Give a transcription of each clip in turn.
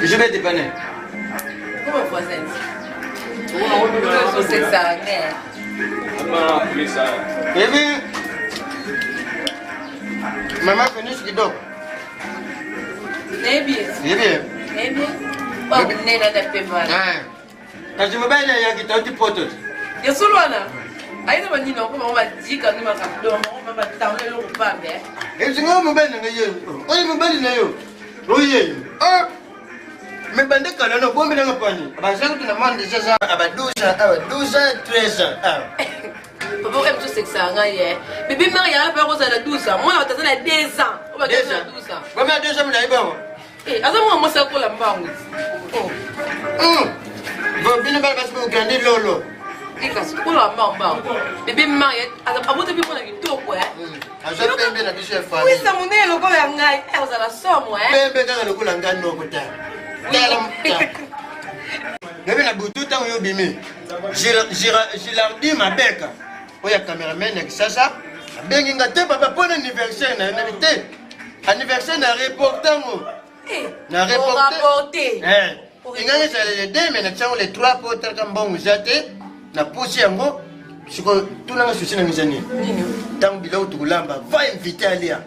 Je vais dépanner. Comment voisin? Et puis, maman Venus kidogo. Nayebi. Yebi. Nayebi. Nena na pemba. Kasi mobali na yaki tauti poto. Ya solo wana. Ayi na banini ko bango badika ni makambo donc bango ba batanga eloko pambe. Ezinga mobali na ngai ye. Oyo mobali na yo. Oye. Ah. Mais bande kala no bombe nanga pani. Bazangu tuna mwana déjà za aba 12 ans, aba 12 ans, 13 ans. Ah. Papa oyo biso sekisaka ngai ye. Bébé mère ya pe kozala 12 ans. Mwana bataza na 2 ans. Oyo bataza na 12 ans. Combien 2 ans na ibango? Eh, aza mwana mwasi akola mbangu. Oh. Bon, bino bana basi bokandi lolo. Kasi kola mbangu mbangu. Bébé mère abota mpe mwana kitoko eh. Aza pembe na biso ya famille. Wisa monene lokola ya ngai. Eh, ozala somo eh. Pembe kaka lokola ngai noko ta. Tala Nabi na butu ntango yo obimi Gilardi Mabeka oyo ya cameraman ya Kisasa abengi nga te papa mpo na anniversaire na yo nabi te anniversaire na reporte yango na reporte engaki ezala le 2 mais natia yango le 3 mpo otalaka mbongo eza te napusi yango sikoyo tunanga susi nanga eza nini ntango biloko tokolamba va invité alia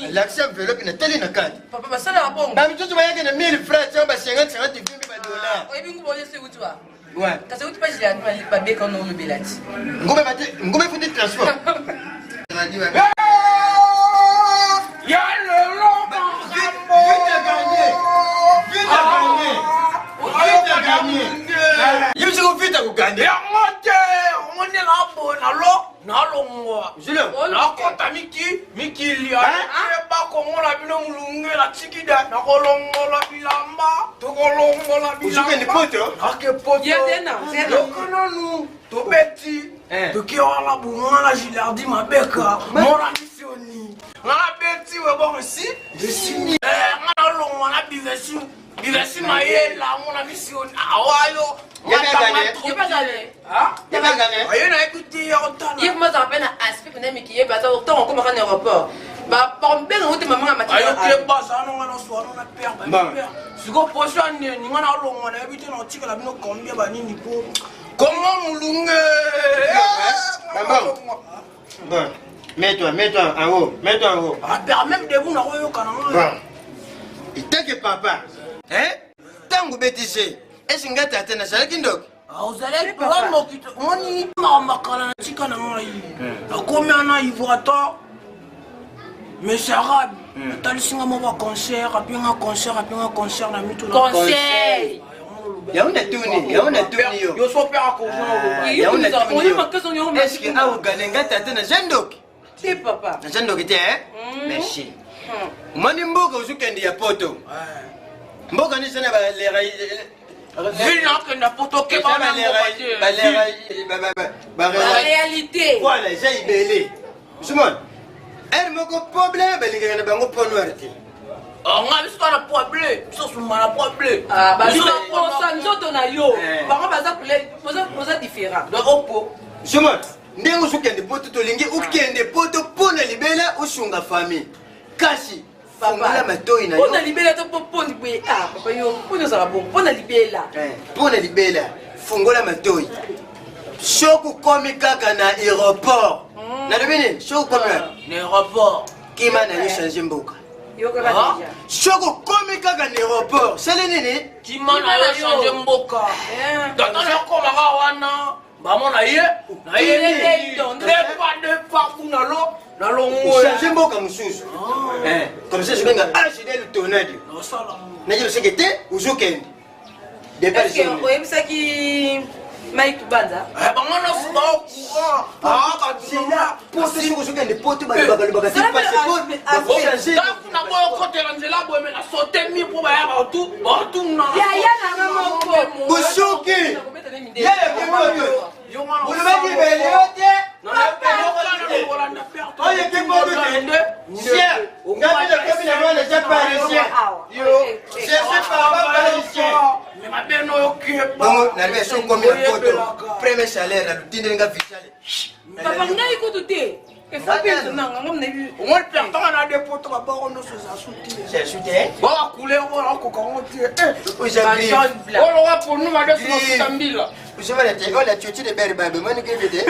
alakisi enveloppe natali na kati bamisusu bayaki na 1000 francs tiango ba 50 50 vimbi ba dollar Ouais. Kasi uti pa jila ba beka no lobela ti. Ngube bate ngube futi transport. Ya lelo makambo. Vite gagné. Vite gagné. Vite gagné. Yebisi ko vite ko gagné. Yango te omoni na bona lo nalongwa nakota miki mikili ayeba komona bino molunge natiki da nakolongola bilamba tokolongola bilambanake poto nanu tobeti toke wana bunga na gilardi mabeka mona misioni nga nabeti webon esi esimi nga nalongwa na bivesi bivesi mayela mona misioni awayo aye nayebi te ya kotala ye kuma azala mpe na aspect mpena miki ye baza ntango akomaka na aéroport babenga ngo te mama nga matiayoke baza nonga na swano na pere bapere siko poso ya neni nga nalongwa nayebi te naotikela bino combien banini po kongo molunge Bon, mets-toi, mets-toi en haut, mets-toi en haut. Ah, père, même debout, nakoyoka na Bon. Iteke papa. Hein? Tango betise. Esi nga tata nazalaki ndoki? Ozalaki ndoki omoni makambo akala na tika na ngai nakomi ana ivoirator monsieur arabe atalisi nga mwa baconcert api nga concert api nga concert na mitu conseil yango natuni yango natuni yo yo so père akozwa yango natuni yo est-ce que aogane nga tata naza ndoki te papa naza ndoki te merci omoni mboka ozokende ya poto mboka nde eza na balera ville nakenda poto kebaréalité voilà eza ebele ozomona ere moko problème balingaka na bango po noir te nga biso na poids bleu biso sumba na poids bleu bazokosa nzoto na yo bango baza couleur boza différent donc opo ozomona ndenge ozokende poto tolingi okende poto mpo na libela osunga famille kasi fongola matoi na yo mpo na libela to mpo boye ah papa yo mpo ozala bongo mpo na libela mpo na libela fongola matoi soki okomi kaka na aéroport nalobi nini soki okomi na aéroport kima na yo change mboka soki okomi kaka na aéroport sali nini kima na yo change mboka tata nakomaka wana bamona ye nayedepa depa kuna lo nalongoochange mboka mosusu comme ça zobenga agdel tonadi nayebi seke te ozokende oyebisaki mike banza bango nyonso baocourant soki ozokende poto balobaka te passeport na boyo okotela nzela boye me na sote mi mpo baya batu batuna yaya nanga moko bosuki olobaki belio te oyo te poto te chien ngabi nakomi na mwana eza parisien cherche papa parisien bongo nalobi soki okomi na poto premier salaire nalotindeli nga visale papa ngai kutu te. Omoni pertanga na depoto baboro nyonso eza su te. Bawa couleur oyo akoka yango te. Oloka ponu madesu mafuta mbila. Ola cuti de bere babe moni kebe te.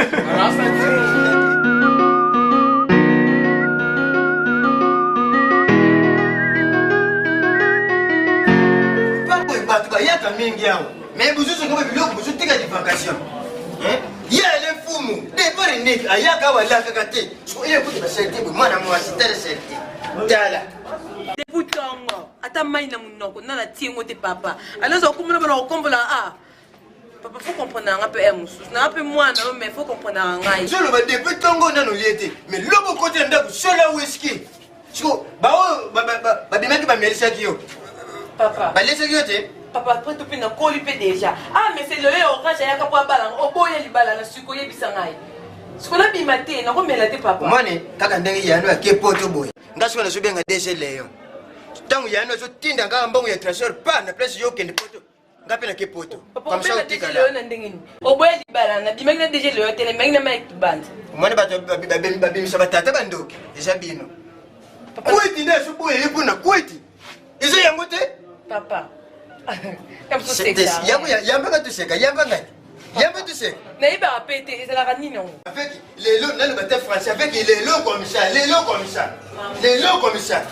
Bato bayaka mingi awa mais bosusu kobe biloko bozotika divagation ye ale mfumu depart ndenge ayaka awa alakaka te ye kutu basalite boye mwana mwasi tala salite tala. Depuis ntongo ata mai na monoko na natie yango te papa aloza okomona bana kokombola a papa faut comprendre nanga mpe mosusu nanga mpe mwana yo mais faut comprendre nanga ngai. Ozoloba depuis ntongo nano olie te mais lobo okoti na ndako sola whisky siko baoyo babimaki bamelisaki yo papa balesaki yo te papa après to mpe nakoli mpe déjà ah mais c'est loyo orange ayaka mpo abala ngo oboya libala na siko oyebisa ngai siko nabima te nakomela te papa. Omoni kaka ndenge yano ake poto boye nga siko nazobenga DG Leon ntango yano azotinda kaka mbongo ya transfert pa na place yo okende poto nga mpe nake poto comme ça otikala na ndenge nini oboya libala nabimaki na DG Leon te nabimaki na Mike Tubanda. Omoni bato babimisa batata bandoki eza bino kwiti nde azoboya ye mpona kwiti eza yango te papa. Yambaka toseka yamba ngai yamba toseka nayebaka pe te ezalaka nini yango avec lelo naloba te français avec lelo comme ça lelo comme ça lelo comme ça.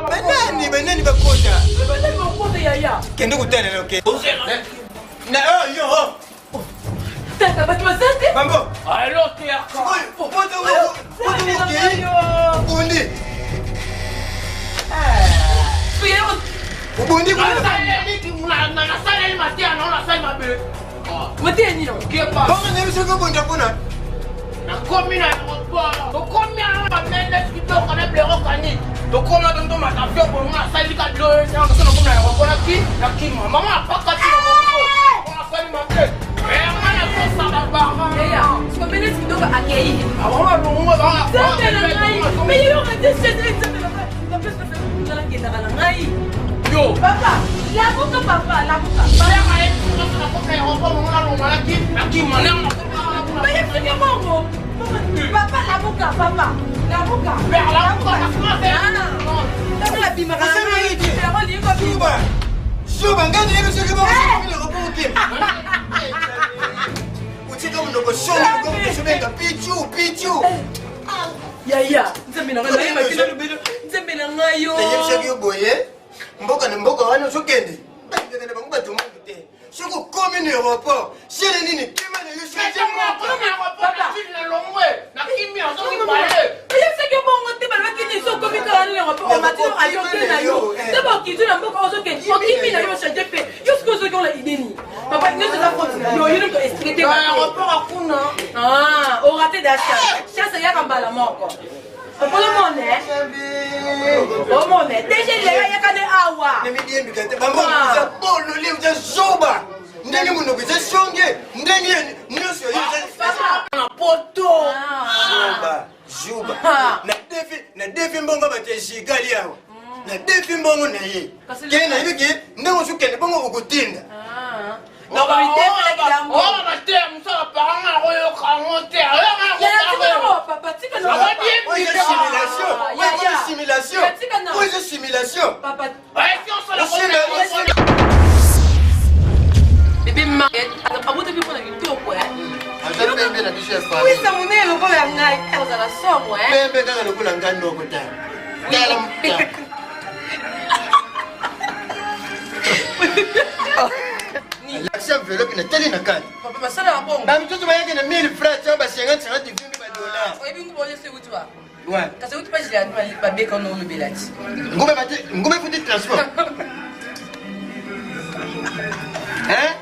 Banani banani bakota banani bakota yaya kende kotala na oke na yo tata bato baza te bambo alo teyaka poto okei obundi obundi nasaleli mateya nao nasali mabe mateya nini bongo nayebi soki obunda kuna nakomi na aéroport tokomi yango bamende kitoko na blero kani tokoma tondo matavio bongo nasali ka bilo nakomi na aéroport naki nakima mama apakati nasali mabe nga nakosa baparent sikomene kitoko akei nzambe na ngai mais yoka te nzambe na ngai nakendaka na ngai yo papa lamuka papa lamuka bayebisaki bongo papa lamuka papa lamuka ntango nabimaka Zuba ngai nayebi soki bongo otika monoko songosobenga pichu pichu yaya nzambe na ngai nzambe na ngai yo nayebisaki yo boye mboka na mboka wana ozokende balingaka na bango bato mungu te soki okomi na aéroport sele nini kima na yo. Oyebisaki bongo te balobaki nini so okomi kaka na aéroport omati avion te na yo te bokiti na mboka ozokende okimi na yo ochange mpe yo soki ozoki ola ide nini papa nyonso eza faute na yo yo moto esprit te aéroport akuna orate da chance chance eyaka mbala moko papa omone omone DG Leon ayaka nde awa namidiembika te bango eza bolole eza zoba ndenge monoko eza songe ndenge nyonso na poto zoba zuba na defi mbongo bato ya jigali awa na defi mbongo na ye ke nayebi ke ndenge ozokende bongo okotinda mateya mosu baparent nga nakoyoka yango te. Simulation oyo eza simulation. Bebe abotaki mpona kitoko. Aza pembe na biso ya famille monene lokola ya ngai ozala somo pembe kaka lokola ngai noko tala tala. Lakisa enveloppe natali na kati. Papa basalaka bongo bamisusu bayaki na 1000 francs ba 50 50 20 ba dollar. Oyebi nguba oyo esi euti wa kasi euti pagile babeka ono olobela ti ngube efuti transport hein.